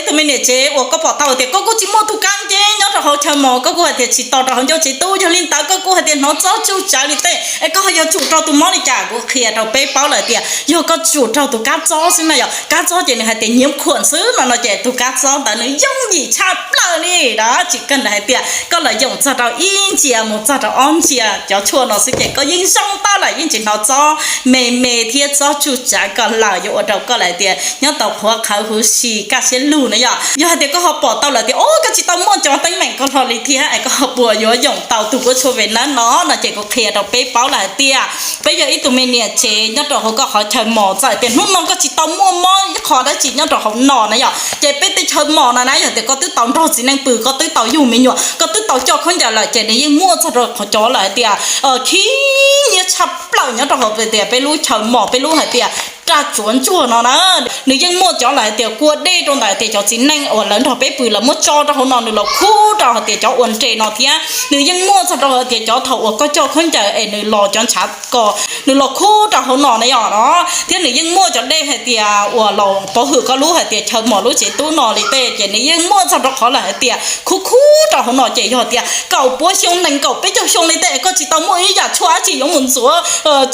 Tus me niam tsev uas koj pom tau tias koj kuj tsis muaj tus kab nceb nyob rau hauv chaw mos, koj kuj hais tias tsis tos rau hauv ncauj tsev tub, yog li ntawd koj kuj hais tias hnov txob tsuj tsawv li tej es koj ho yuav tsum raug tus mob li cas? Kuv qhia rau peb paub lawm tias yog koj tsum raug tus kab txob xwb na yom. Kab txob ces nws hais tias nyiav khuam xwb no no ces tus kab txob ntawd nws yooj yim tshaj plaws li dab tsis kawg ntawd hais tias koj los yoom txog rau ib ntsia mus txog rau ob ntsia cov tshuaj no xwb ces koj yeej zoo tau lawm, yeej tsis hnov txob me me thiab txob tsuj tsawv koj lawm, yuav ua rau koj lawm tias nyob tau qhuav qhawv huv si kaj siab lug na yom. Yog hais tias koj ho pom tau lawm tias o koj tsis tau muaj cov teeb meem ko hlo li thiab es koj ho puas yuav yoom tau tus kuab tshuaj Venus no no ces kuv qhia rau peb paub lawm hais tias peb yog ib tug me niam tsev nyob rau hauv koj qhov chaw mos, txawm tias hnub no koj tsis tau muaj mob ib qho dab tsi nyob rau hauv no na yom, ces peb tej chaw mos no na yog tias koj twb tau nrog txiv neej pw, koj twb tau yug me nyuam, koj twb tau coj khaub ncaws lawm ces nws yeej muaj txog rau qhov cov lawm hais tias khib nyiab tshaj plaws nyob rau hauv tias peb lub chaw mos, peb lub hais tias raj tsuav ntsuag no na. Nws yeej muaj cov lawm hais tias kua dej rau ntawm hais tias cov txiv neej uas lawv nrog peb pw lawv muab tso rau hauv no, nws los khub rau hais tias cov ua nres no thiab nws yeej muaj txog rau hais tias cov thaum uas koj coj khaub ncaws es nws los cov ntshav ko nws los khub rau hauv no na yom no. Thiab nws yeej muaj cov dej hais tias uas los pov hwm koj lub hais tias chaw mos lub tsev tub no li tej ces nws yeej muaj txog rau qhov lawm hais tias khub khub rau hauv no ces yog tias kaum puav xyoo nees nkaum peb caug xyoo li tej koj tsis tau muaj ib yam tshuaj dab tsi yuav mus ntxuav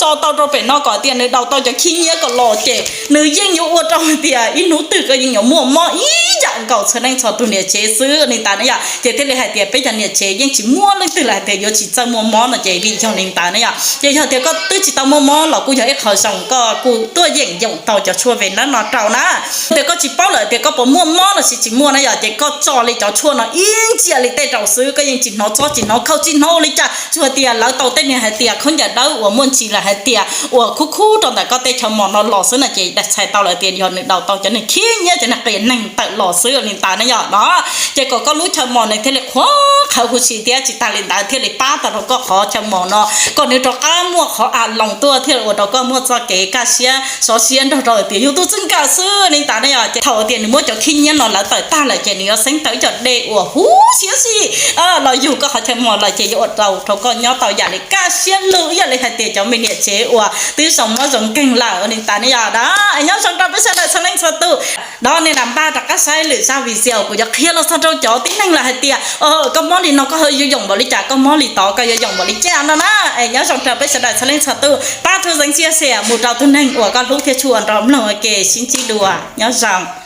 tso tau rau pem no kom tias nws daus tau cov khib nyiab kom los ces nws yeej yuav ua rau hais tias ib hnub twg koj yeej yuav muaj mob ib yam nkaus txhua leej txhua tus niam tsev xwb li ntawd na yom. Ces thiaj li hais tias peb cov niam tsev yeej tsis muaj leej twg lawm hais tias yuav tsis txawj muaj mob no ces vim yog li ntawd na yom. Ces yog tias koj twb tsis tau muaj mob los kuj yog ib qho zoo koj kuj tuaj yeem yoom tau cov tshuaj Venus no rau na. Tias koj tsis paub lawm tias koj puas muaj mob los sis tsis muaj na yom, ces koj tso li cov tshuaj no ib ntsia li tej rau xwb koj yeej tsis hnov txob tsis hnov khaub tsis hnov ua li cas, tsuas tias lawv tau tej niag hais tias khaub ncaws dawb uas muaj ntsis lawm hais tias uas khub khub rau ntawm koj tej chaw mos no los xwb na ces txhais tau lawm tias yog nws daus tau cov niag khib nyiab cov niag qias neeg tawm los xwb li ntawd na yom no. Ces kom koj lub chaw mos nws thiaj li qhuav qhawv huv si thiab tsis tas li ntawd thiaj li pab tau rau koj qhov chaw mos no kom nws rov qab muaj qhov a loos tuaj thiaj li ua rau koj muaj txoj kev kaj siab sov siab nrog rau tias yus tus txij nkawm xwb li ntawd na yom. Ces thaum tias nws muab cov khib nyiab no lawv tawm tag lawm ces nws yuav xeeb tau ib co dej uas huv siab si los yug koj qhov chaw mos lawm ces yuav ua rau rau koj nyob tau yam li kaj siab lug ib yam li hais tias cov me niam tsev uas twb zoo mob zoo nkeeg lawm li ntawd na yom. Nyob zoo rau peb sawv daws txhua leej txhua tus. Dab nej na npaj rov qab saib lwm zaj video kuv yuav qhia los txog rau cov tib neeg lawm hais tias koj mob li no koj yuav yoom npaum li cas, koj mob li tod koj yuav yoom npaum li cas no na. Es nyob zoo rau peb sawv daws txhua leej txhua tus, pab thu xeev cia sias mus rau tus neeg uas koj hlub thiab tshua nrog mloog ua ke sib ntsib dua. Nyob zoo.